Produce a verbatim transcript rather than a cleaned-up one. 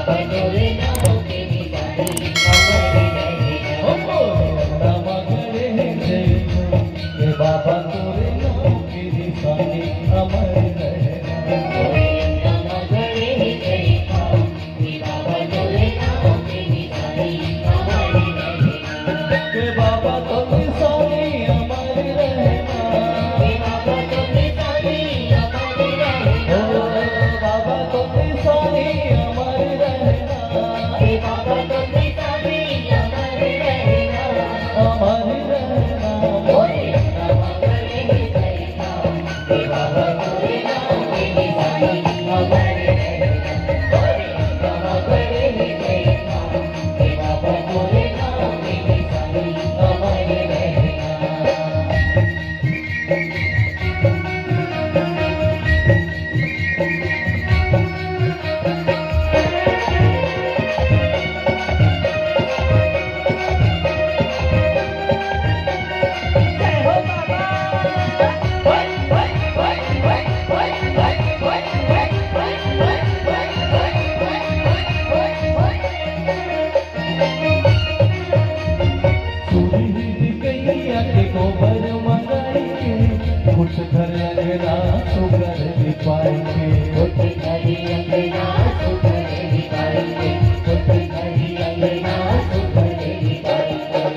तोरे नाम के निशानी अमर रहे। ओ, रामा करे हे जय, हे बाबा तोरे नाम के निशानी अमर रहे। रामा करे हे जय, हे बाबा तोरे नाम के निशानी अमर रहे। के बाबा तो निशानी अमर रहना। के बाबा तो निशानी अमर रहना। ओ बाबा तो निशानी अमर रहना। के बाबा तो निशानी अमर रहना। अमर रहना। बोले बाबा करे हे जय। सुरहित कइया के गोबर मंगाई के, कुछ घर अंगना सुघर लिपाई के। कुछ घर अंगना सुघर लिपाई के, कुछ घर अंगना सुघर लिपाई के।